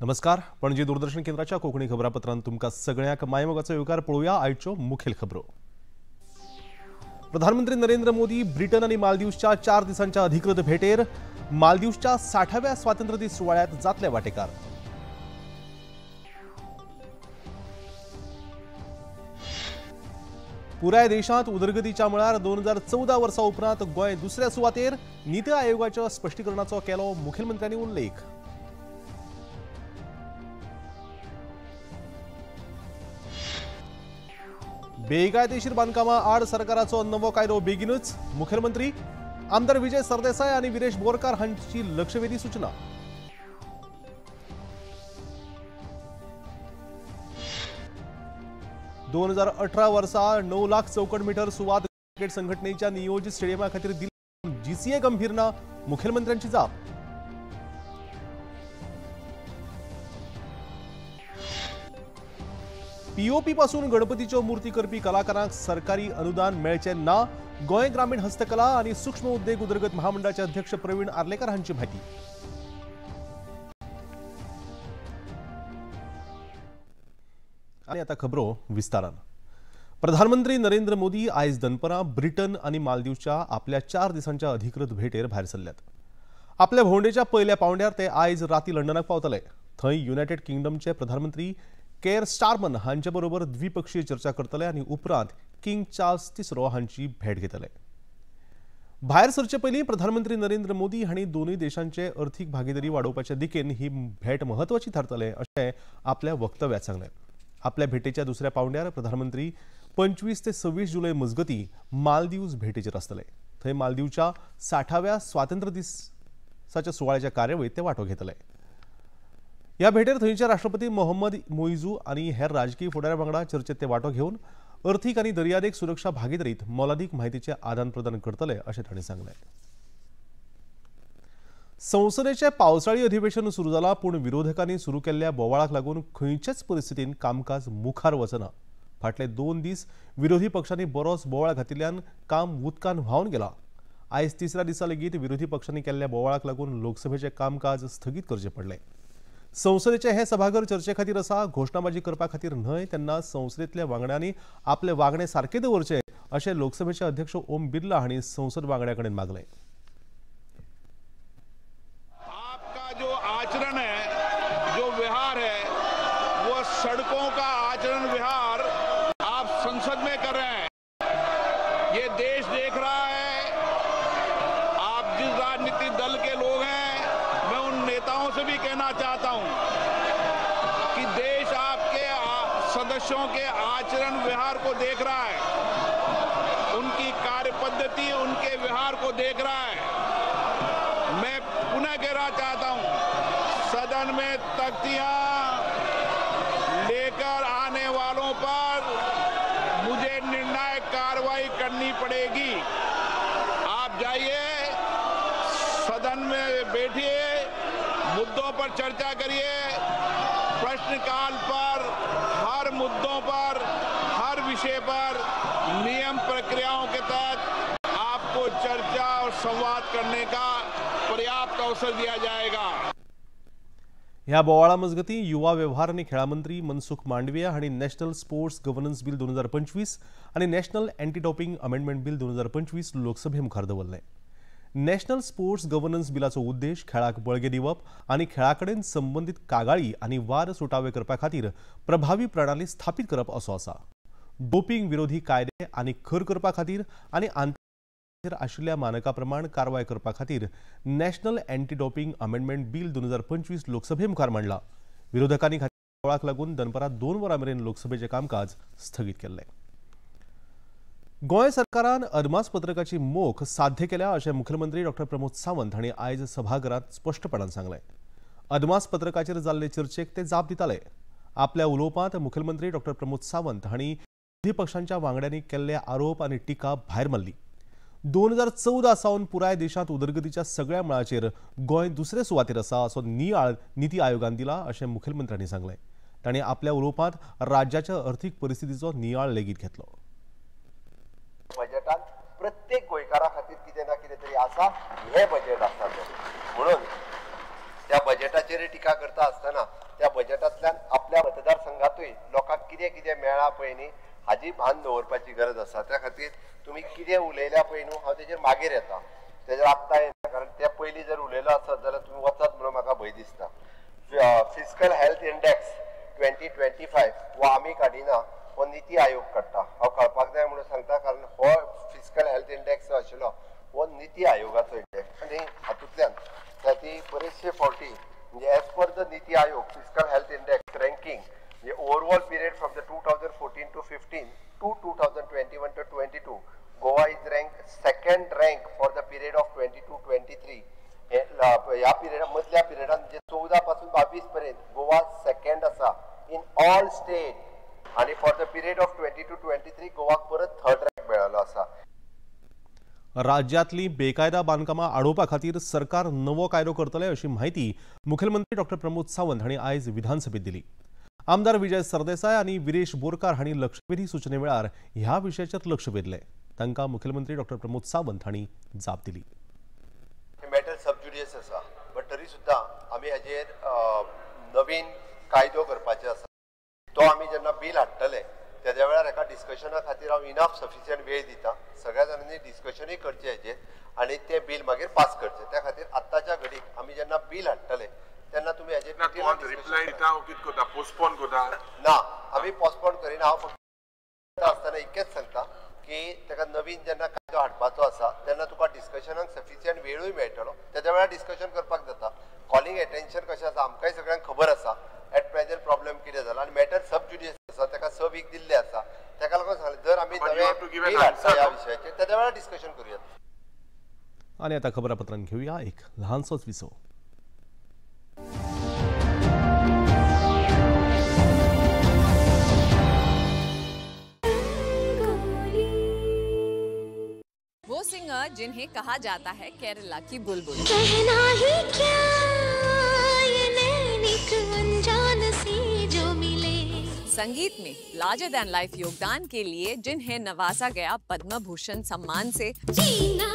नमस्कार, पणजी दूरदर्शन केंद्राच्या कोंकणी खबरापत्रांत तुमकां सगळ्यांक मायमोगाचो येवकार. पळोवया आयच्यो मुखेल खबरो. प्रधानमंत्री नरेंद्र मोदी ब्रिटन आनी मालदीवच्या 4 दिसांच्या अधिकृत भेटेर मालदीवच्या 60व्या स्वातंत्र्य दीस सुवाळ्यात जातले वाटेकार. पुराय देशांत उदरगतीच्या मळार 2014 वर्सा उपरांत गोंय दुसऱ्या सुवातेर, नीती आयोगाच्या स्पश्टीकरणाचो केलो मुखेलमंत्र्यांनी उल्लेख. बेकायदेशीर बांदकामां आड सरकाराचो नवो कायदो बेगीनच, मुखेलमंत्री आमदार विजय सरदेसाय आनी विरेश बोरकार हांची लक्षवेधी सूचना. ...2018 वर्सा 9 लाख चौकड मीटर सुवात क्रिकेट संघटनेच्या नियोजित स्टेडियमा खातीर दिली, जीसीए गंभीर ना, मुखेलमंत्र्यांची जाप. पीओपी पासून गणपतीच्यो मूर्ती करपी कलाकारांक सरकारी अनुदान मेळचें ना, गोंय ग्रामीण हस्तकला आनी सूक्ष्म उद्देग उदरगत महामंडळाचे अध्यक्ष प्रवीण आर्लेकर हांची म्हायती. आनी आतां खबरो विस्तारान. प्रधानमंत्री नरेंद्र मोदी आयज दनपरां ब्रिटन आनी मालदीवच्या आपल्या 4 दिसांच्या अधिकृत भेटेर भायर सरल्यात. आपल्या भोंवडेच्या पयल्या पावंड्यार ते आयज राती लंडनाक पावतले. थंय युनायटेड किंगडमचे प्रधानमंत्री केअर स्टारमन हांचे बरोबर द्विपक्षीय चर्चा करतले आनी उपरांत किंग चार्ल्स तिसरो हांची भेट घेतले. भायर सरचे पयलीं प्रधानमंत्री नरेंद्र मोदी हांणी दोनूय देशांचे अर्थीक भागीदारी वाडोवपाच्या दिकेन ही भेट म्हत्वाची थारतले अशें आपल्या वक्तव्यात सांगलें. आपल्या भेटेच्या दुसऱ्या पावंड्यार प्रधानमंत्री 25 ते 26 जुलय मजगती मालदीव भेटेचेर आसतले. थंय मालदीवच्या 60व्या स्वातंत्र्य दिसाच्या सुवाळ्याच्या कार्यावळीत ते वांटो घेतले. ह्या भेटेर थंयचे राष्ट्रपती मोहम्मद मोइजू आनी हेर राजकीय फुडाऱ्यां वांगडा चर्चेत ते वांटो घेवन अर्थीक आनी दर्यादेग सुरक्षा भागीदारीत मोलादीक म्हायतीचें आदान प्रदान करतले अशें तांणी सांगलें. संसदेचें पावसाळी अधिवेशन सुरू जालां, पूण विरोधकांनी सुरू केल्ल्या बोवाळाक लागून खंयचेच परिस्थितीन कामकाज मुखार वचना. फाटले 2 दीस विरोधी पक्षांनी बरोच बोवाळ घातिल्ल्यान काम उदकान व्हांवन गेलां. आयज तिसऱ्या दिसा लेगीत विरोधी पक्षांनी केल्ल्या बोवाळाक लागून लोकसभेचें कामकाज स्थगीत करचें पडलें. संसदेचे हे सभाघर चर्चे खातीर आसा, घोशणाबाजी करपा खातीर न्हय. तेन्ना संसदेंतल्या वांगड्यांनी आपले वागणे सारके दवरचे अशें लोकसभेचे अध्यक्ष ओम बिर्ला हांणी संसद वांगड्या कडेन मागलें. आपका जो आचरण है, जो व्यवहार है, वो सड़कों का आचरण व्यवहार आप संसद में कर रहे हैं. ये देश देख रहा है. आप जिस राजनीतिक दल के लोग हैं, मैं उन नेताओं से भी कहना चाहता हूं कि देश आपके सदस्यों के आचरण व्यवहार को देख रहा है, उनकी कार्य पद्धति, उनके व्यवहार को देख रहा है. मैं पुनः कहना चाहता हूं, सदन में तख्तियां लेकर आने वालों पर मुझे निर्णायक कार्रवाई करनी पड़ेगी. आप जाइए, सदन में बैठिए, मुद्दों पर चर्चा करिए. प्रश्नकाल पर हर मुद्दों पर, हर विषय पर नियम प्रक्रियाओं के तहत आपको चर्चा और संवाद करने का पर्याप्त अवसर दिया जाएगा. ह्या बोवाळा मजगती युवा व्यवहार आनी खेळां मंत्री मनसुख मांडविया हांणी नॅशनल स्पोर्ट्स गव्हर्नन्स बिल 2025 आनी national anti doping amendment bill 2025 लोकसभे मुखार दवरलें. नॅशनल स्पोर्ट्स गव्हर्नन्स बिलाचो उद्देश खेळाक बळगें दिवप आनी खेळा कडेन संबंदीत कागाळी आनी वाद सुटावे करपा खातीर प्रभावी प्रणाली स्थापीत करप असो आसा. डोपिंग विरोधी कायदे आनी खर करपा खातीर आनी आंतरराष्ट्रीय आशिल्ल्या मानका प्रमाण कारवाय करपा खातीर national anti doping amendment bill 2025 लोकसभे मुखार मांडला. विरोधकांनी बोवाळाक लागून दनपरां 2 वरां मेरेन लोकसभेचें कामकाज स्थगीत केल्लें. गोंय सरकारान अदमासपत्रकाची मोख साध्य केल्या अशें मुखेलमंत्री डॉक्टर प्रमोद सावंत हांणी आयज सभाघरांत स्पश्टपणान सांगलें. अदमासपत्रकाचेर जाल्ले चर्चेक ते जाप दिताले. आपल्या उलोवपांत मुखेलमंत्री डॉक्टर प्रमोद सावंत हांणी विरोधी पक्षांच्या वांगड्यांनी केल्ले आरोप आनी टिका भायर मारली. 2014 सावन पुराय देशांत उदरगतीच्या सगळ्या मळाचेर गोंय दुसरे सुवातेर आसा असो नियाळ नीती आयोगान दिला अशें मुखेलमंत्र्यांनी सांगलें. तांणी आपल्या उलोवपांत राज्याच्या अर्थीक परिस्थितीचो नियाळ लेगीत घेतलो. बजेटात प्रत्येक गोंयकारा खातीर कितें ना कितें तरी आसा, हे बजेट आसा. म्हणून त्या बजेटाचेर टिका करता आसतना त्या बजेटांतल्यान आपल्या मतदारसंघातूय लोकांक कितें कितें मेळ्ळां पळय न्ही हाजी भान दवरपाची गरज आसा. त्या खातीर तुमी कितें उलयल्या पळय न्हू हांव तेजेर मागीर येता, तेजेर आत्तां येना, कारण ते पयलीं जर उलयलो आसत जाल्यार तुमी वचत म्हणून म्हाका भंय दिसता. फिस्कल हेल्थ इंडेक्स 2025 हो आमी काडिना, हो निती आयोग काडटा. हांव कळपाक जाय म्हणून सांगता, कारण हो फिस्कल हेल्थ इंडेक्स जो आशिल्लो हो निती आयोगाचो इंडेक्स आनी हातूंतल्यान ती बरेचशे फावटी म्हणजे as per the NITI Aayog fiscal health index ranking म्हणजे overall period from the 2014 to 15 to 2021 to 22 Goa is rank second rank for the period of 22-23. ह्या पिरियडा मदल्या पिरियडान म्हणजे 14 पासून 22 पर्यंत गोवा सेकंड आसा इन ऑल स्टेट आनी फॉर the period of 22-23 गोवाक परत थर्ड रँक मेळिल्लो आसा. राज्यांतली बेकायदा बांदकामां आडोवपा खातीर सरकार नवो कायदो करतले अशी म्हायती मुखेलमंत्री डॉक्टर प्रमोद सावंत हांणी आयज विधानसभेत दिली. आमदार विजय सरदेसाय आनी विरेश बोरकार हांणी लक्षवेधी सूचने वेळार ह्या विशयाचेर लक्ष वेधलें. तांकां मुखेलमंत्री डॉक्टर प्रमोद सावंत हांणी जाप दिली. मॅटर सबज्युडियस आसा, बट तरी सुद्दां आमी हाजेर नवीन कायदो करपाचो आसा. तो आमी जेन्ना बील हाडटले तेज्या वेळार एका डिस्कशना खातीर हांव इनफ सफिशियंट वेळ दिता. सगळ्या जाणांनी डिस्कशनूय करचें हाजेर आनी तें बील मागीर पास करचें. त्या खातीर आत्ताच्या घडीक आमी जेन्ना बील हाडटले तेन्ना तुमी हाजेर ना, आमी पोस्टपोन करिना. हांव फक्त आसतना इतकेंच सांगता की ताका नवीन जेन्ना कायदो हाडपाचो आसा तेन्ना तुका डिस्कशनाक सफिशियंट वेळूय मेळटलो, तेज्या वेळार डिस्कशन करपाक जाता. कॉलिंग एटेन्शन कशें आसा आमकांय सगळ्यांक खबर आसा एट प्रेझेंट प्रॉब्लेम कितें जाला आनी मॅटर सबज्युडियस आसा, ताका 6 वीक दिल्ले आसा. ताका लागून सांगलें जर आमी नवें बील हाडटा ह्या विशयाचेर तेज्या वेळार डिस्कशन करूया. आनी आतां खबरापत्रान घेवया एक ल्हानसोच विसव. वो सिंगर जिन्हें कहा जाता है केरला की बुलबुल, कहना ही क्या ये नैनिक अनजान सी जो मिले, संगीत में लार्जर दैन लाइफ योगदान के लिए जिन्हें नवाजा गया पद्म भूषण सम्मान से, जीना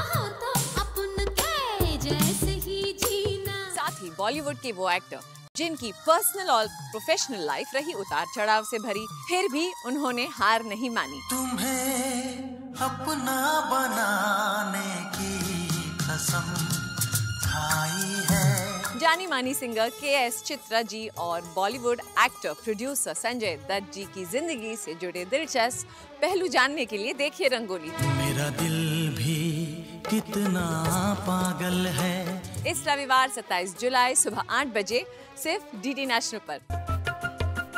हो तो अपन के जैसे ही जीना, साथ ही बॉलीवुड के वो एक्टर जिनकी पर्सनल और प्रोफेशनल लाइफ रही उतार चढ़ाव से भरी, फिर भी उन्होंने हार नहीं मानी। तुम्हें अपना बनाने की कसम खाई है। जानी मानी सिंगर के.एस. चित्रा जी और Bollywood actor producer Sanjay Dutt ji की जिंदगी से जुड़े दिलचस्प पहलू जानने के लिए देखिए रंगोली। मेरा दिल भी कितना पागल है। इस रविवार 27 जुलाई सुबह 8 बजे सिर्फ डीडी नेशनल पर।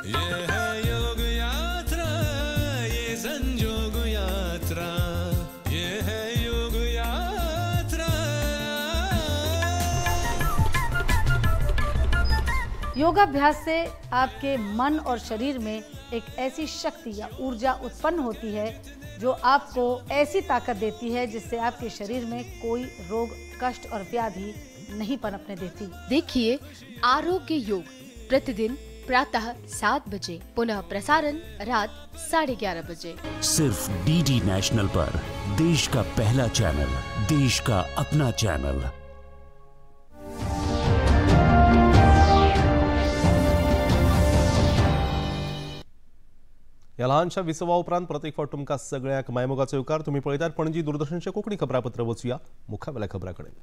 ये है योग यात्रा, ये संजोग यात्रा, ये है योग यात्रा। योगाभ्यास से आपके मन और शरीर में एक ऐसी शक्ति या ऊर्जा उत्पन्न होती है जो आपको ऐसी ताकत देती है जिससे आपके शरीर में कोई रोग, कष्ट और व्याधि नहीं पनपने देती। देखिए आरोग्य योग प्रतिदिन प्रातः 7 बजे, पुनः प्रसारण रात 11:30 बजे, सिर्फ डीडी नेशनल पर। देश का पहला चैनल, देश का अपना चैनल। ह्या ल्हानशा विसवा उपरांत प्रत्येक फावट तुमकां सगळ्यांक मायमोगाचो येवकार. तुमी पळयतात पणजी दूरदर्शनचें कोंकणी खबरापत्र. वचुया मुखावेल्या खबरां कडेन.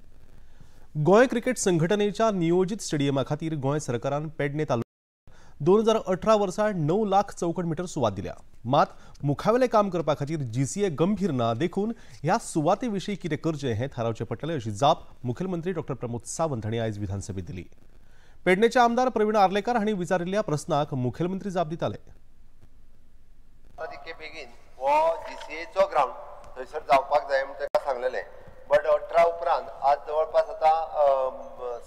गोंय क्रिकेट संघटनेच्या नियोजीत स्टेडियमा खातीर गोंय सरकारान पेडणे तालुक्यांत 2018 वर्सा 9 लाख चौखण मिटर सुवात दिल्या. मात मुखावेलें काम करपा खातीर जीसीए गंभीर ना देखून ह्या सुवाते विशीं कितें करचें हें थारावचें पडटलें अशी जाप मुखेलमंत्री डॉक्टर प्रमोद सावंत हांणी आयज विधानसभेत दिली. पेडणेचे आमदार प्रवीण आर्लेकार हांणी विचारिल्ल्या प्रस्नाक मुखेलमंत्री जाप दिताले. तितके बेगीन हो जीसीएचो ग्रावंड थंयसर जावपाक जाय म्हूण ताका सांगलेलें, बट 18 उपरांत आज जवळपास आतां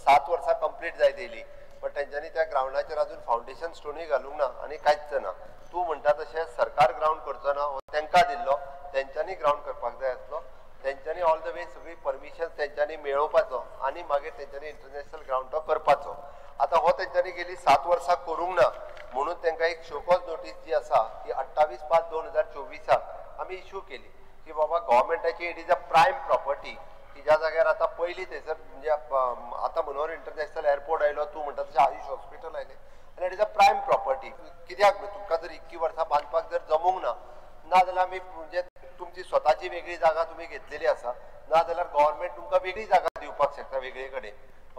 7 वर्सां कंप्लीट जायत येयली, बट तेंच्यांनी त्या ग्रावंडाचेर अजून फावंडेशन स्टोनूय घालूंक ना आनी कांयच ना. तूं म्हणटा तशें सरकार ग्रावंड करचो ना, हो तांकां दिल्लो, तेंच्यांनी ग्रावंड करपाक जाय आसलो, तेंच्यांनी ऑल the way सगळी परमिशन तेंच्यांनी मेळोवपाचो आनी मागीर तेंच्यांनी इंटरनॅशनल ग्रावंड तो करपाचो. आतां हो तेंच्यांनी गेली 7 वर्सां करूंक ना म्हणून तांकां एक शोकॉज नोटीस जी आसा ती 28/5/2024 आमी इश्यू केली की बाबा गव्हर्मेंटाची it is a prime property की की ज्या जाग्यार आतां पयलीं थंयसर म्हणजे आतां मनोहर इंटरनॅशनल एअरपोर्ट आयलो, तूं म्हणटा तशें आयुश हॉस्पिटल आयलें आनी it is a prime property. कित्याक तुमकां जर 21 वर्सां बांदपाक जर जमूंक ना, ना जाल्यार आमी म्हणजे तुमची स्वताची वेगळी जागा तुमी घेतलेली आसा, ना जाल्यार गव्हर्मेंट तुमकां वेगळी जागा दिवपाक शकता वेगळे कडेन.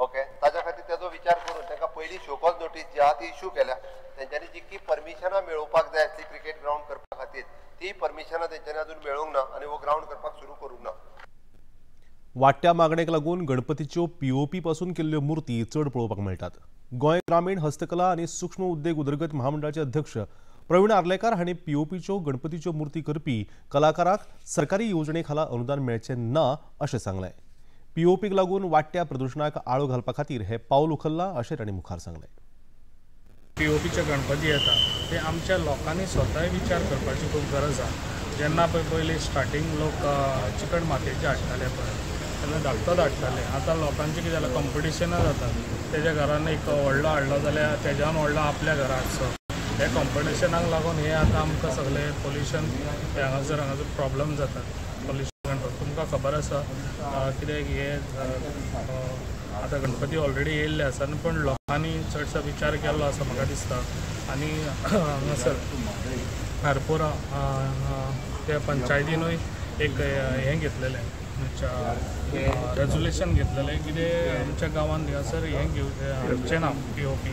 ओके, ताच्या खातीर तेजो विचार करून तांकां पयलीं शोकॉज नोटीस जी आहा ती इशू केल्या. तेंच्यांनी जितकी परमिशनां मेळोवपाक जाय आसली क्रिकेट ग्रावंड करपा खातीर ती परमिशनां तेंच्यांनी अजून मेळूंक ना आनी हो ग्रावंड करपाक सुरू करूंक ना. वाडट्या मागणेक लागून गणपतीच्यो पीओपी पासून केल्ल्यो मूर्ती चड पळोवपाक मेळटात. गोंय ग्रामीण हस्तकला आनी सूक्ष्म उद्देग उदरगत महामंडळाचे अध्यक्ष प्रवीण आर्लेकार हांणी पीओपीच्यो गणपतीच्यो मूर्ती करपी कलाकारांक सरकारी येवजणे खाला अनुदान मेळचें ना अशें सांगलें. पीओपीक लागून वाडट्या प्रदुशणाक आळो घालपा खातीर हे पावल उखल्लां अशें तांणी मुखार सांगलें. पीओपीचे गणपती येता ते आमच्या लोकांनी स्वताय विचार करपाची खूब गरज आसा. जेन्ना पळय पयलीं स्टार्टींग लोक चिकट मातयेचे हाडटाले पळय तेन्ना धाकटोच हाडटाले. आतां लोकांचें कितें जालां, कॉम्पिटिशनां जाता. तेज्या घरान एक व्हडलो हाडलो जाल्यार तेज्यान व्हडलो आपल्या घरा हाडचो. हे कॉम्पिटिशनाक लागून हे आतां आमकां सगळें पोल्युशन हांगासर हांगासर प्रॉब्लम जातात. पोल्युशन कंट्रोल तुमकां खबर आसा कित्याक हे आतां गणपती ऑलरेडी येयल्ले आसा पूण लोकांनी चडसो विचार केल्लो आसा म्हाका दिसता. आनी हांगासर खारपोरा त्या पंचायतीनूय एक हें घेतलेलें रेजोल्युशन घेतलेलें कितें आमच्या गांवांत हांगासर हें हाडचें ना पीओपी.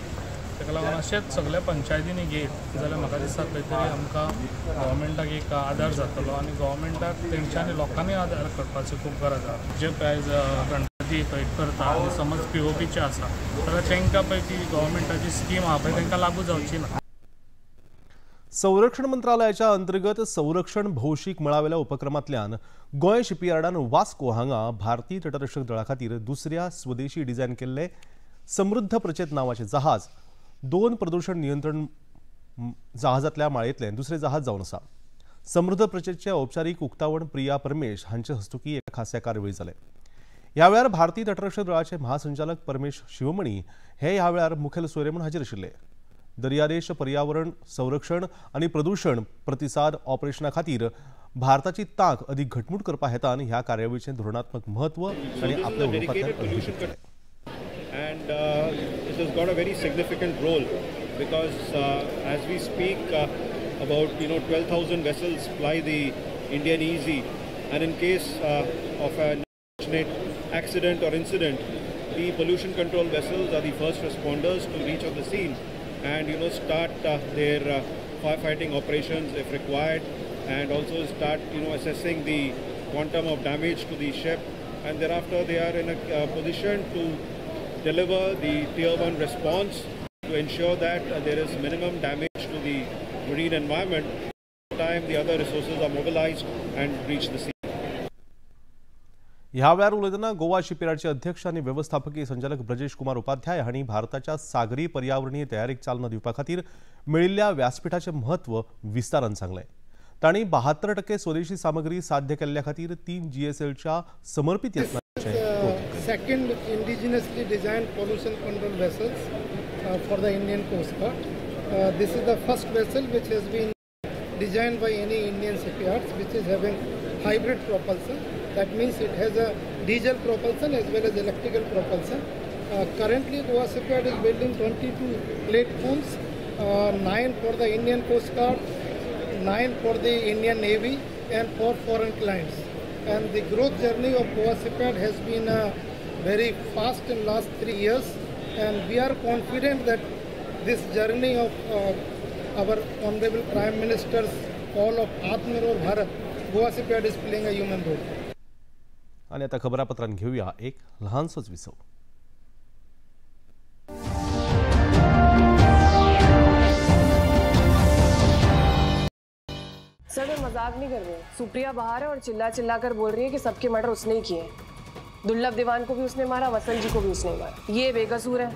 ताका लागून अशेंच सगळ्या पंचायतींनी घेत जाल्यार म्हाका दिसता खंय तरी आमकां गव्हर्मेंटाक एक आदार जातलो आनी गव्हर्मेंटाक तेंच्यांनी लोकांनी आदार करपाची खूब गरज आसा. जे प्रायज गणपती पळय करता आनी समज पीओपीचे आसा जाल्यार तांकां पळय ती गव्हर्मेंटाची स्कीम आसा पळय तांकां लागू जावची ना. संरक्षण मंत्रालयाच्या अंतर्गत संरक्षण भौशीक मळावेल्या उपक्रमांतल्यान गोंय शिपयार्डान वास्को हांगा भारतीय तटरक्षक दळा खातीर दुसऱ्या स्वदेशी डिझायन केल्ले समृद्ध प्रचेत नांवाचें जहाज 2 प्रदूषण नियंत्रण जहाजांतल्या माळयेंतलें दुसरें जहाज जावन आसा. समृद्ध प्रचेतचें औपचारीक उक्तावण प्रिया परमेश हांचे हस्तुकी एका खासा कार्यावळी जालें. ह्या वेळार भारतीय तटरक्षक दळाचे महासंचालक परमेश शिवमणी हे ह्या वेळार मुखेल सोयरे म्हूण हाजीर आशिल्ले. दर्यादेश पर्यावरण संरक्षण आनी प्रदूषण प्रतिसाद ऑपरेशना खातीर भारताची तांक अदीक घटमूट करपा हेतान ह्या कार्यावळीचें धोरणात्मक म्हत्व आनी आपल्या उलोवपांतल्यान अधीक्षित केलें. And it has got a very significant role because as we speak about 12,000 vessels ply the Indian EZ, and in case of an unfortunate accident or incident, the pollution control vessels are the first responders to reach on the scene and start their firefighting operations if required, and also start assessing the quantum of damage to the ship, and thereafter they are in a position to deliver the tier 1 response to ensure that there is minimum damage to the marine environment. At the time the other resources are mobilized and reach the sea. ह्या वेळार उलयतना गोवा शिपयार्डचे अध्यक्ष आनी वेवस्थापकीय संचालक ब्रजेश कुमार उपाध्याय हांणी भारताच्या सागरी पर्यावरणीय तयारीक चालना दिवपा खातीर मेळिल्ल्या व्यासपीठाचें म्हत्व विस्तारान सांगलें. तांणी 72% स्वदेशी सामग्री साध्य केल्ल्या खातीर 3 GSLच्या समर्पित यत्नांचें कौतुक केलें. Second indigenously designed pollution control vessels for the Indian Coast Guard. This is the first vessel which has been designed by any Indian shipyards, which is having hybrid propulsion. That means it has a diesel propulsion as well as electrical propulsion. Currently, Goa Shipyard is building 22 platforms, 9 for the Indian Coast Guard, 9 for the Indian Navy, and 4 foreign clients. And the growth journey of Goa Shipyard has been very fast in last 3 years, and we are confident that this journey of our Honorable Prime Minister's call of Atmanirbhar Bharat, Goa Shipyard is playing a human role. आणि आता खबरापत्रांत घेऊया एक लहानसोच विसव. Sir मैं मजाक नहीं कर रही हूँ। सुप्रिया बाहर है और चिल्ला चिल्ला कर बोल रही है कि सबके मर्डर उसने ही किए हैं। दुर्लभ दीवान को भी उसने मारा, वसंत जी को भी उसने मारा। ये बेकसूर है,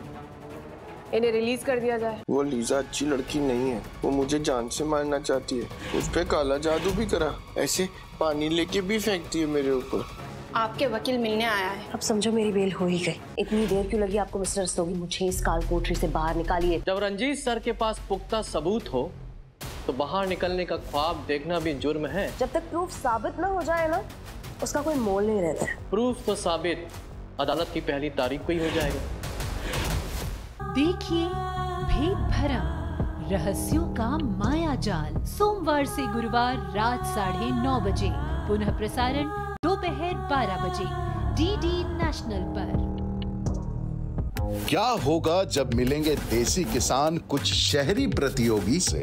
इन्हें रिलीज कर दिया जाए। वो लीजा अच्छी लड़की नहीं है, वो मुझे जान से मारना चाहती है। उस पे काला जादू भी करा, ऐसे पानी लेके भी फेंकती है मेरे ऊपर। आपके वकील मिलने आया है। अब समझो मेरी बेल हो ही गई। इतनी देर क्यों लगी आपको मिस्टर रस्तोगी? मुझे इस काल कोठरी से बाहर निकालिए। जब रंजीत सर के पास पुख्ता सबूत हो तो बाहर निकलने का ख्वाब देखना भी जुर्म है। जब तक प्रूफ साबित न हो जाए ना, उसका कोई मोल नहीं रहता। प्रूफ तो साबित अदालत की पहली तारीख को ही हो जाएगा। देखिए भेद भरम रहस्यों का माया जाल, सोमवार से गुरुवार रात 9:30 बजे, पुनः प्रसारण दोपहर 12 बजे, डीडी नेशनल पर। क्या होगा जब मिलेंगे देसी किसान कुछ शहरी प्रतियोगी से?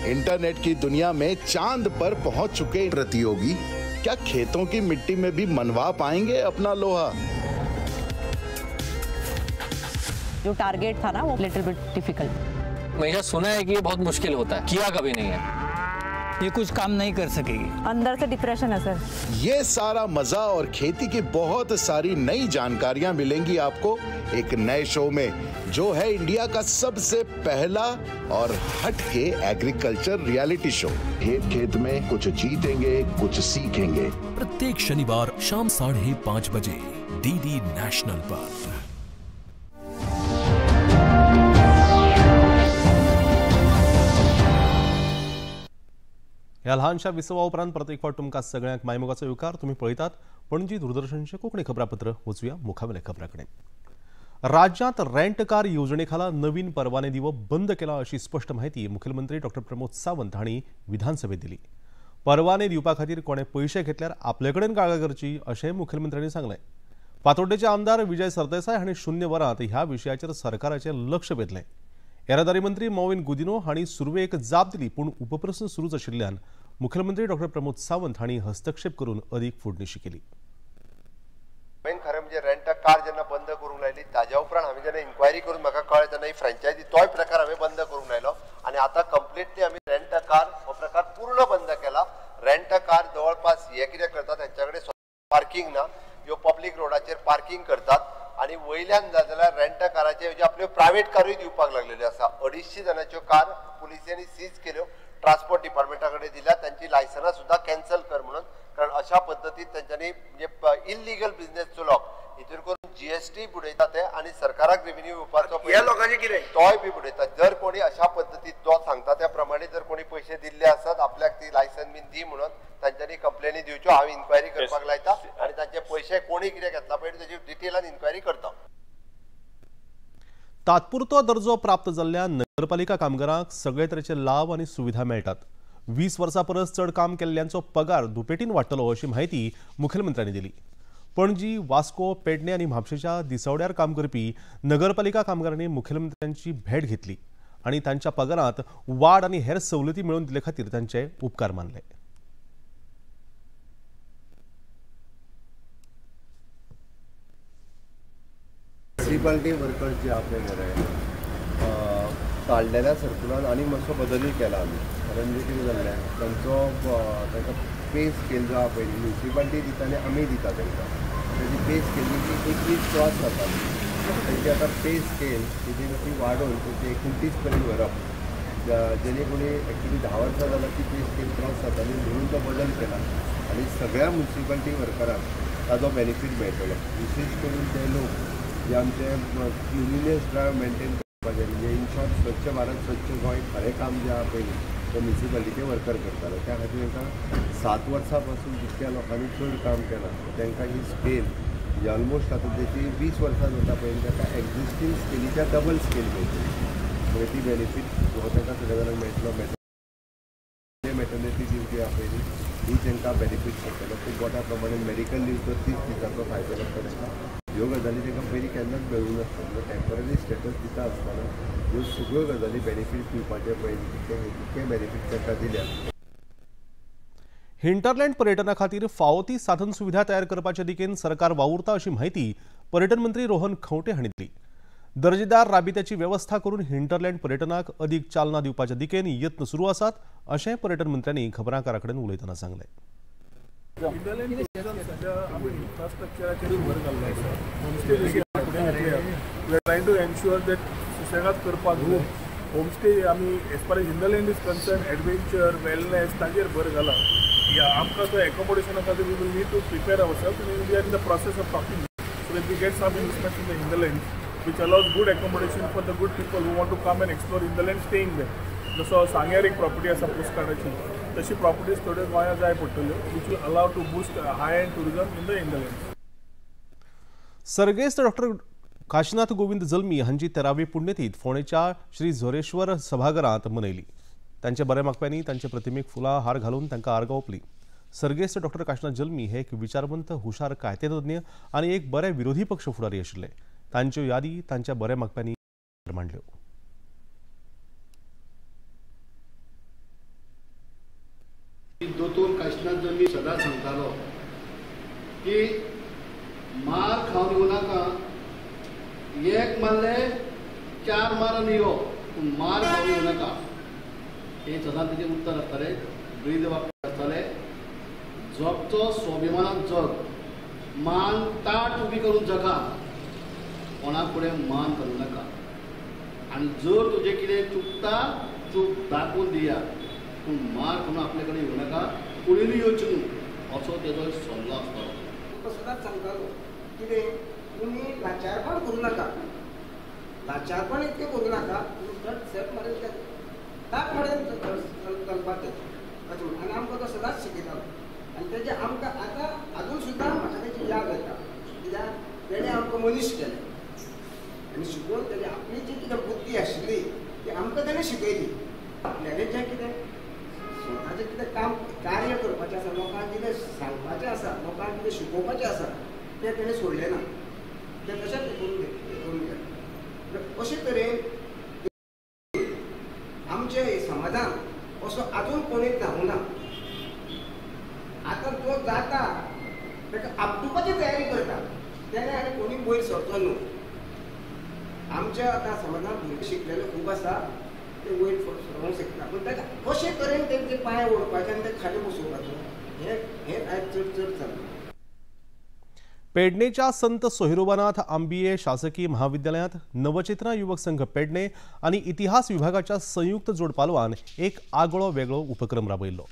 इंटरनेट की दुनिया में चांद पर पहुंच चुके प्रतियोगी क्या खेतों की मिट्टी में भी मनवा पाएंगे अपना लोहा? जो टारगेट था ना वो लिटिल बिट डिफिकल्ट। हमेशा सुना है कि ये बहुत मुश्किल होता है, किया कभी नहीं है। ये कुछ काम नहीं कर सकेगी। अंदर से डिप्रेशन है सर। ये सारा मजा और खेती की बहुत सारी नई जानकारियां मिलेंगी आपको एक नए शो में, जो है इंडिया का सबसे पहला और हटके एग्रीकल्चर रियलिटी शो। खेत खेत में कुछ जीतेंगे कुछ सीखेंगे। प्रत्येक शनिवार शाम 5:30 बजे डीडी नेशनल पर। ह्या ल्हानशा विसवा उपरांत परत एक फावट तुमकां सगळ्यांक मायमोगाचो येवकार। तुमी पळयतात पणजी दूरदर्शनचें कोंकणी खबरापत्र। वचुया मुखावेल्या खबरां कडेन। राज्यांत रेंट कार येवजणे खाला नवीन परवाने दिवप बंद केला अशी स्पश्ट म्हायती मुख्यमंत्री डॉक्टर प्रमोद सावंत हांणी विधानसभेत दिली। परवाने दिवपा खातीर कोणे पयशे घेतल्यार आपले कडेन कागाळ करची अशें मुख्यमंत्र्यांनी सांगलें। फातोड्डेचे आमदार विजय सरदेसाय हांणी 0 वरांत ह्या विशयाचेर सरकाराचें लक्ष वेधलें। येरादारी मंत्री मॉविन गुदिनो हांणी सुरवेक जाप दिली, पूण उपप्रस्न सुरूच आशिल्ल्यान मुख्यमंत्री डॉक्टर प्रमोद सावंत हांणी हस्तक्षेप करून अदीक फोडणिशी केली। हांवें खरें म्हणजे रेंट कार जेन्ना बंद करूंक लायली ताज्या उपरांत हांवें जेन्ना इन्क्वायरी करून म्हाका कळ्ळें तेन्ना ही फ्रेंचायजी तोय प्रकार हांवें बंद करूंक लायलो आनी आतां कंप्लिटली आमी रेंट कार हो प्रकार पूर्ण बंद केला। रेंट कार जवळपास हे कितें करतात, तांच्या कडेन पार्किंग ना, ह्यो पब्लीक रोडाचेर पार्किंग करतात आनी वयल्यान जाल्यार रेंट काराचे जे आपल्यो प्रायवेट कारूय दिवपाक लागलेल्यो आसा। 250 जाणांच्यो कार पुलिसांनी सीज केल्यो, ट्रान्सपोर्ट डिपार्टमेंटा कडेन दिल्या, तांची लायसनां सुद्दां कॅन्सल कर म्हणून, कारण अशा पद्दतीन तांच्यांनी म्हणजे इल्लिगल बिझनेस चलोवप हितून करून जीएसटी बुडयता ते आनी सरकाराक रेव्हेन्यू येवपाचो ह्या लोकांचें कितें तोय बी बुडयता। जर कोणी अशा पद्दतीन तो सांगता त्या प्रमाणे जर कोणी पयशे दिल्ले आसत आपल्याक ती लायसन बीन दी म्हणून तांच्यांनी कंप्लेनी दिवच्यो। हांव इन्क्वायरी करपाक लायता आनी तांचे पयशे कोणी कितें घेतला पळय ताची डिटेलान इन्क्वायरी करता। तात्पुरतो दर्जो प्राप्त जाल्ल्या नगरपालिका कामगारांक सगळे तरेचे लाव आनी सुविधा मेळटात। 20 वर्सां परस चड काम केल्ल्यांचो पगार दुपेटीन वाडटलो अशी म्हायती मुखेलमंत्र्यांनी दिली। पणजी, वास्को, पेडणे आनी म्हापशेच्या दिसवड्यार काम करपी नगरपालिका कामगारांनी मुखेलमंत्र्यांची भेट घेतली आनी तांच्या पगारांत वाड आनी हेर सवलती मेळोवन दिले खातीर तांचे उपकार मानले। म्युनिसिपालिटी वर्कर्स जे आपले घरा काडलेल्या सर्कुलान आनी मातसो बदलूय केला आमी, कारण जे कितें जाल्लें तांचो तांकां पे स्केल जो आहा पळय म्युनिसिपालिटी दिता आनी आमी दिता तांकां, ताजी पे स्केल ती 21 क्रॉस जाता, तांची आतां पे स्केल ती वाडोवन तांची 29 पर्यंत व्हरप, जेणे कोणी एक्चुली 10 वर्सां जाल्यार ती पे स्केल क्रॉस जाताली म्हणून तो बदल केला आनी सगळ्या म्युनिसिपालिटी वर्करांक ताजो बेनिफीट मेळटलो। विशेश करून ते लोक जे आमचे क्लिनलीनेस ड्रायव्ह मेंटेन करपाचें, म्हणजे इन शॉर्ट स्वच्छ भारत स्वच्छ गोंय खरें काम जें आहा पयलीं ते म्युनिसिपालिटीचे वर्कर करताले, त्या खातीर तांकां 7 वर्सां पासून जितक्या लोकांनी चड काम केलां तांकां ही स्केल म्हणजे ऑलमोस्ट आतां तेची 20 वर्सां जाता पळय तांकां एग्जिस्टींग स्केलीच्या डबल स्केल मेळटली, म्हणजे ती बेनिफीट हो तांकां सगळ्या जाणांक मेळटलो। मॅटर्निटी लीव जी आहा पयली ही तांकां बेनिफीट मेळटलो। खूब मोठ्या प्रमाणे मेडिकल लीव तर 30 दिसांचो फायदो जाता तांकां, ह्यो गजाली तांकां पयलीं केन्नाच मेळूंक नासता। टेम्पररी स्टेटस दिता आसतना ह्यो सगळ्यो गजाली बेनिफीट दिवपाचे पयलीं तितके बेनिफीट तांकां दिल्या। हिंटरलँड पर्यटना खातीर फावो ती साधन सुविधा तयार करपाचे दिकेन सरकार वावुरता अशी म्हायती पर्यटन मंत्री रोहन खंवटे हांणी दिली। दर्जेदार राबित्याची वेवस्था करून हिंटरलँड पर्यटनाक अदीक चालना दिवपाच्या दिकेन यत्न सुरू आसात अशें पर्यटन मंत्र्यांनी खबरांकारां कडेन उलयतना सांगलें। हिंटरलँड टुरिझम सध्या आमी इन्फ्रास्ट्रक्चराचेरूय भर घाल्लो आसा। Homestay we are trying to ensure that सुशेगाद करपाक जाय। होमस्टे आमी as far as hinterland is concern adventure wellness ताजेर भर घाला। आमकां तो एकोमोडेशना खातीर we will need to prepare ourselves and we are in the process of talking so that we get some investment in the hinterland which allows good accommodation for the good people who want to come and explore hinterland staying there. जसो सांग्यार एक property आसा पोस्टकार्डाची, तशी properties थोड्यो गोंयांत जाय पडटल्यो which will allow to boost high end tourism in the hinterland. सर्गेस्त डॉक्टर काशीनाथ गोविंद जल्मी हांची 13वी पुण्यतीथ फोंडेच्या श्री झोरेश्वर सभाघरांत मनयली. तांच्या बऱ्या मागप्यांनी तांचे प्रतिमेक फुलां हार घालून तांकां आर्गां ओंपली. सर्गेस्त डॉक्टर काशीनाथ जल्मी हे एक विचारवंत, हुशार कायदेतज्ञ आनी एक बरे विरोधी पक्ष फुडारी आशिल्ले. तांच्यो यादी तांच्या बऱ्या मागप्यांनी मांडल्यो. दोतोर काशीनाथ जल्मी सदां सांगतालो की मार खावन येवं नाका, एक मारले 4 मारून यो, पूण मार खावन येवं नाका. हें सदां तेजें उत्तर आसतालें, ब्रीद वाक्य आसतालें. जगचो स्वाभिमानान जग, मान ताट उबी करून जगा, कोणा फुडें मान करूं नाका. आनी जर तुजें कितें चुकता चूक दाखोवन दिया, पूण मार खावन आपले कडेन येवं नाका, कोणीय येवचें न्हू, असो तेजो सल्लो आसतालो. तुका सदांच सांगतालो कितें तुमी लाचारपण करूं नाका, लाचारपण इतकें करूं नाका, तुमी थर्ड सेप मरेन ताक मरेन चलपाचें अशें म्हणून. आनी आमकां तो सदांच शिकयतालो आनी तेजें आमकां आतां आजून सुद्दां म्हाका तेजी याद येता, कित्याक तेणें आमकां मनीस केलें आनी शिकोवन तेजी आपली जी कितें बुद्धी आशिल्ली ती आमकां तेणें शिकयली. आपल्यालें जें कितें स्वताचें कितें काम कार्य करपाचें आसा, लोकांक कितें सांगपाचें आसा, लोकांक कितें शिकोवपाचें आसा, तें तेणें सोडलें ना, तें तशेंच करून गेलें. अशे तरेन आमच्या समाजान असो आजून कोणीच जावंक ना. आतां तो जाता ताका आपटुपाची तयारी करता, तेणें आनी कोणी वयर सरचो न्हू. आमच्या आतां समाजान भुरगे शिकलेले खूब आसा, ते वयर सरोंक शकता, पूण ताका कशे तरेन तेंचे पांय ओडपाचे आनी ते खाली बसोवपाचो हें आयज चड चड चल्लां. पेडणेच्या संत सोहिरोबानाथ आंबिये शासकीय महाविद्यालयांत नवचेतना युवक संघ पेडणे आनी इतिहास विभागाच्या संयुक्त जोडपालवान एक आगळो वेगळो उपक्रम राबयल्लो.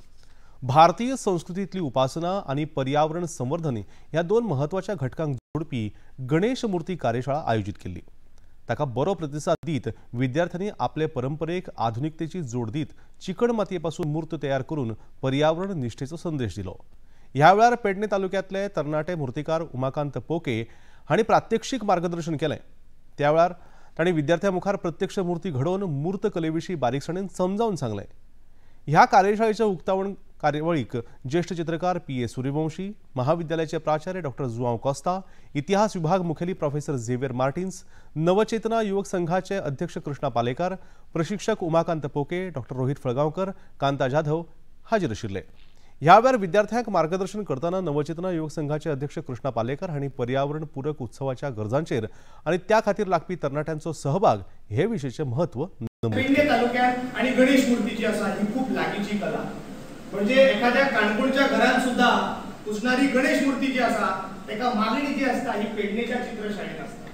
भारतीय संस्कृतींतली उपासना आनी पर्यावरण संवर्धन ह्या दोन म्हत्वाच्या घटकांक जोडपी गणेश मूर्ती कार्यशाळा आयोजीत केल्ली. ताका बरो प्रतिसाद दीत विद्यार्थ्यांनी आपले परंपरेक आधुनिकतेची जोड दीत चिकण मातयेपासून मूर्त तयार करून पर्यावरण निष्ठेचो संदेश दिलो. ह्या वेळार पेडणे तालुक्यांतले तरणाटे मूर्तिकार उमाकांत पोके हांणी प्रात्यक्षिक मार्गदर्शन केलें. त्या वेळार तांणी विद्यार्थ्यां मुखार प्रत्यक्ष मूर्ती घडोवन मूर्त कलेविशीं बारीकसाणेन समजावन सांगलें. ह्या कार्यशाळेच्या उक्तावण कार्यावळीक ज्येष्ठ चित्रकार पी.ए. सूर्यवंशी, महाविद्यालयाचे प्राचार्य डॉक्टर जुआंव कोस्ता, इतिहास विभाग मुखेली प्रोफेसर झेवियर मार्टिन्स, नवचेतना युवक संघाचे अध्यक्ष कृष्णा पालेकार, प्रशिक्षक उमाकांत पोके, डॉक्टर रोहित फळगांवकर, कांता जाधव हाजीर आशिल्ले. ह्या वेळार विद्यार्थ्यांक मार्गदर्शन करतना नवचेतना युवक संघाचे अध्यक्ष कृष्णा पालेकर हांणी पर्यावरण पूरक उत्सवाच्या गरजांचेर आनी त्या खातीर लागपी तरणाट्यांचो सहभाग हे विशींचें म्हत्व नमूद. पेडणे तालुक्यात आणि गणेश मूर्ती जी आसा ही खूप लागींची कला, म्हणजे एखाद्या काणकोणच्या घरात सुद्धा पुजणारी गणेश मूर्ती जी आसा ताका मागणी जी आसता ही पेडणेच्या चित्रशाळेत आसता.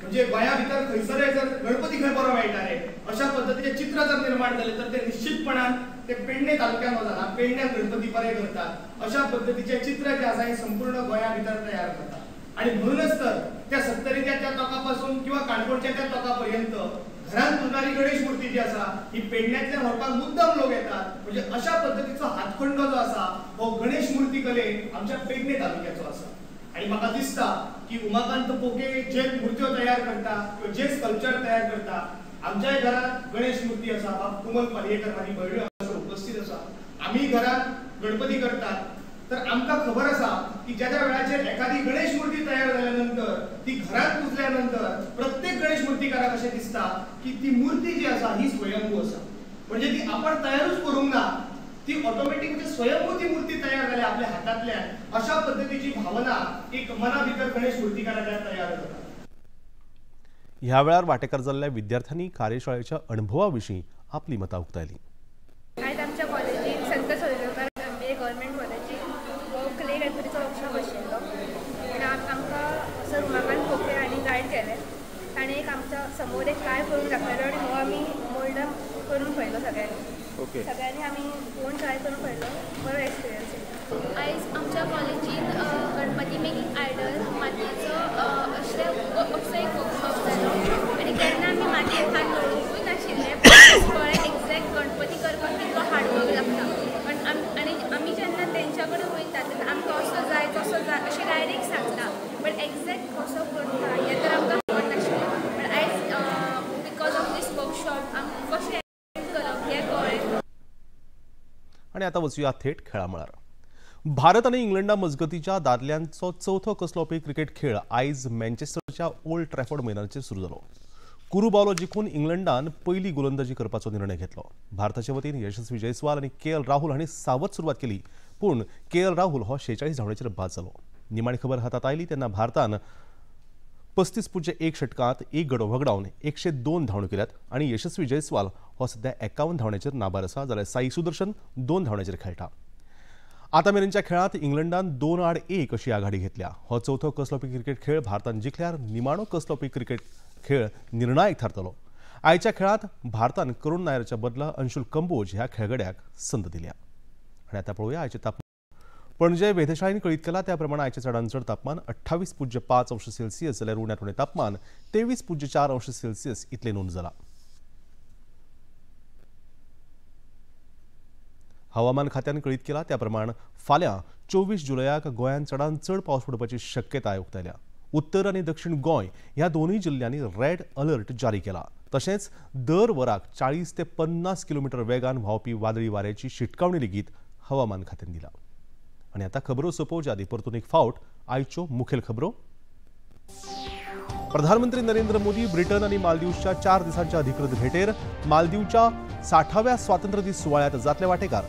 म्हणजे गोंया भितर खंयसरय जर गणपती खंय बरो मेळटा रे अशा पद्दतीचे चित्र जर निर्माण जाले तर ते निश्चितपणान ते पेडणे तालुक्यांत वचना, पेडण्यात गणपती बरे करतात अशा पद्दतीचे चित्र जे आसा हे संपूर्ण गोंया भितर तयार करतात. आणि म्हणूनच तर त्या सत्तरीच्या त्या टोकापासून किंवा काणकोणच्या त्या टोकापर्यंत घरात पुजणारी गणेश मूर्ती जी आसा ही पेडण्यांतल्यान व्हरपाक मुद्दम लोक येतात. म्हणजे अशा पद्दतीचो हातखंडो जो आसा हो गणेश मूर्ती कले आमच्या पेडणे तालुक्याचो आसा. आणि म्हाका दिसता की उमाकांत पोके जे मूर्त्यो तयार करता किंवा जे स्कल्पचर तयार करता, आमच्याय घरात गणेश मूर्ती आसा, बाब कुमल पालयेकर म्हाजी भयणी हांगासर उपस्थित आसा, आमी घरात गणपती करतात. तर आमकां खबर आसा की ज्या ज्या वेळाचेर एखादी गणेश मूर्ती तयार जाल्या नंतर ती घरात पुजल्या नंतर प्रत्येक गणेश मूर्तीकाराक अशें दिसता की ती मूर्ती जी आसा ही स्वयंभू आसा, म्हणजे ती आपण तयारूच करूंक ना, ती ऑटोमॅटिक म्हणजे स्वयंभू ती मूर्ती तयार जाल्या आपल्या हातांतल्यान. अशा पद्दतीची भावना एक मना भितर गणेश मूर्तीकाराच्या तयार जाता. ह्या वेळार वांटेकार जाल्ल्या विद्यार्थ्यांनी कार्यशाळेच्या अणभवा विशीं आपली मतां उक्तायली. आयज आमच्या कॉलेजीन संत सोहिरोबा आंबिये गव्हर्मेंट कॉलेजीन हो क्ले गणपतीचो वर्कशॉप आशिल्लो आनी आमकां सर उमाकांत पोके हांणी गायड केलें. ताणें एक आमच्या समोर एक काय करून दाखयलो आनी हो आमी मोल्ड करून पळयलो सगळ्यांनी. सगळ्यांनी आमी कोण ट्राय करून पळयलो, बरो एक्सपिरियन्स येयलो. आयज आमच्या कॉलेजीन गणपती मेकिंग आयडल मातयेचो अशें असो एक वर्कशॉप जालो आनी केन्ना आमी मातयेन हात दवरुंकूय नाशिल्लें, पण कळ्ळें एक्झॅक्ट गणपती करपाक कितलो हार्डवर्क लागता. पण आनी आतां वचुया थेट खेळा मळार. भारत आनी इंग्लंडा मजगतीच्या दादल्यांचो चवथो कसलोपी क्रिकेट खेळ आयज मँचेस्टरच्या ओल्ड ट्रॅफर्ड मैदानाचेर सुरू जालो. कुरू बावलो जिखून इंग्लंडान पयली गोलंदाजी करपाचो निर्णय घेतलो. भारताचे वतीन यशस्वी जयस्वाल आनी के एल राहुल हांणी सावध सुरवात केली, पूण के एल राहुल हो 46 धांवड्याचेर बाद जालो. निमाणी खबर हातात आयली तेन्ना भारतान 35.1 षटकांत एक गडो वगडावन 102 धांवड्यो केल्यात आनी यशस्वी जयस्वाल हो सध्या 51 धांवड्याचेर नाबार आसा, जाल्यार साई सुदर्शन 2 धांवड्याचेर खेळटा. आतां मेरेनच्या खेळांत इंग्लंडान 2-1 अशी आघाडी घेतल्या. हो चवथो कसलोपी क्रिकेट खेळ भारतान जिखल्यार निमाणो कसलोपी क्रिकेट खेळ निर्णायक थारतलो. आयच्या खेळांत भारतान करुण नायराच्या बदला अंशुल कंबोज ह्या खेळगड्याक संद दिल्या. आनी आतां पळोवया आयचें तापमान. पणजे वेधशाळेन कळीत केला त्या प्रमाणे आयचें चडांत चड तापमान 28.5 अंश सेल्सियस जाल्यार उण्यांत उणें तापमान 23.4 अंश सेल्सियस इतलें नोंद जालां. हवामान खात्यान कळीत केला त्या प्रमाण फाल्यां 24 जुलयाक गोंयांत चडांत चड पावस पडपाची शक्यताय उक्तायल्या. उत्तर आनी दक्षिण गोंय ह्या दोनूय जिल्ल्यांनी रेड अलर्ट जारी केला. तशेंच दर वराक 40 ते 50 किलोमिटर वेगान व्हांवपी वादळी वाऱ्याची शिटकावणी लेगीत हवामान खात्यान दिला. आनी आतां खबरो सोंपोवच्या आदीं परतून एक फावट आयच्यो मुखेल खबरो. प्रधानमंत्री नरेंद्र मोदी ब्रिटन आनी मालदीवच्या 4 दिसांच्या अधिकृत भेटेर मालदीवच्या 60व्या स्वातंत्र्य दीस सुवाळ्यांत जातले वाटेकार.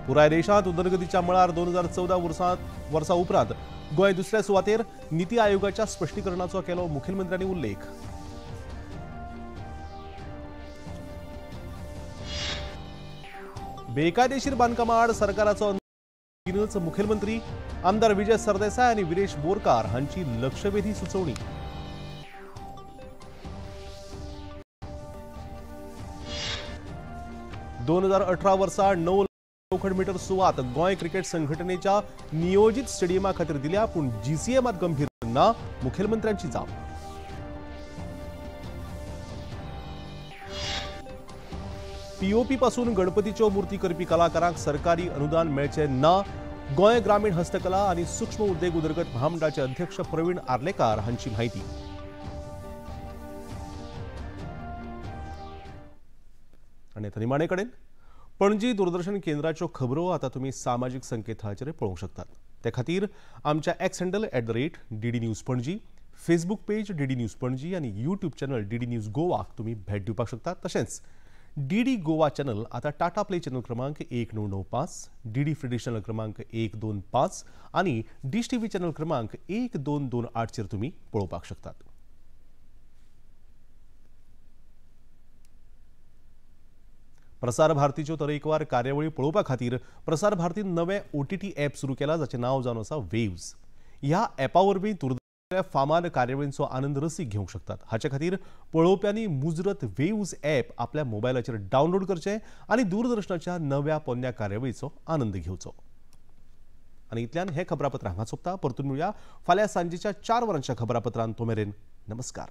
पुराय देशांत उदरगतीच्या मळार 2014 वर्सा उपरांत गोंय दुसऱ्या सुवातेर, निती आयोगाच्या स्पश्टीकरणाचो केलो मुखेलमंत्र्यांनी उल्लेख. बेकायदेशीर बांदकामा आड सरकाराचो मुखेलमंत्री आमदार विजय सरदेसाय आनी विरेश बोरकार हांची लक्षवेधी सुचोवणी. ...2018 वर्सा 9 चौखण मीटर सुवात गोंय क्रिकेट संघटनेच्या नियोजित स्टेडियमा खातीर दिल्या, पूण जीसीए मात गंभीर ना, मुखेलमंत्र्यांची जाप. पीओपी पासून गणपतीच्यो मूर्ती करपी कलाकारांक सरकारी अनुदान मेळचें ना, गोंय ग्रामीण हस्तकला आनी सूक्ष्म उद्देग उदरगत महामंडळाचे अध्यक्ष प्रवीण आर्लेकार हांची माहिती. आनी आतां निमाणे कडेन पणजी दूरदर्शन केंद्राच्यो खबरो आतां तुमी सामाजीक संकेतथळाचेर पळोवंक शकतात. ते खातीर आमच्या X handle @DD News Panaji, Facebook page DD News Panaji आनी यूट्यूब चॅनल डीडी न्यूज गोवाक तुमी भेट दिवपाक शकतात. तशेंच डीडी गोवा चॅनल आता टाटा प्ले चॅनल क्रमांक 1995, डीडी फ्री चॅनल क्रमांक 125 आनी डिश टीव्ही चॅनल क्रमांक 1228 चेर तुमी पळोवपाक शकतात. प्रसार भारतीच्यो तरेकवार कार्यावळी पळोवपा खातीर प्रसार भारतीन नवें OTT app सुरू केला, जाचें नांव जावन आसा वेव्ज. ह्या ॲपा वरवीं दूरदर्शनाच्या फामाद कार्यावळींचो आनंद रसीक घेवंक शकतात. हाचे खातीर पळोवप्यांनी मुजरत वेव्ज ॲप आपल्या मोबायलाचेर डावनलोड करचें आनी दूरदर्शनाच्या नव्या पोन्न्या कार्यावळीचो आनंद घेवचो. आनी इतल्यान हें खबरापत्र हांगा सोंपता. परतून मेळुया फाल्यां सांजेच्या 4 वरांच्या खबरापत्रांत. तो मेरेन नमस्कार.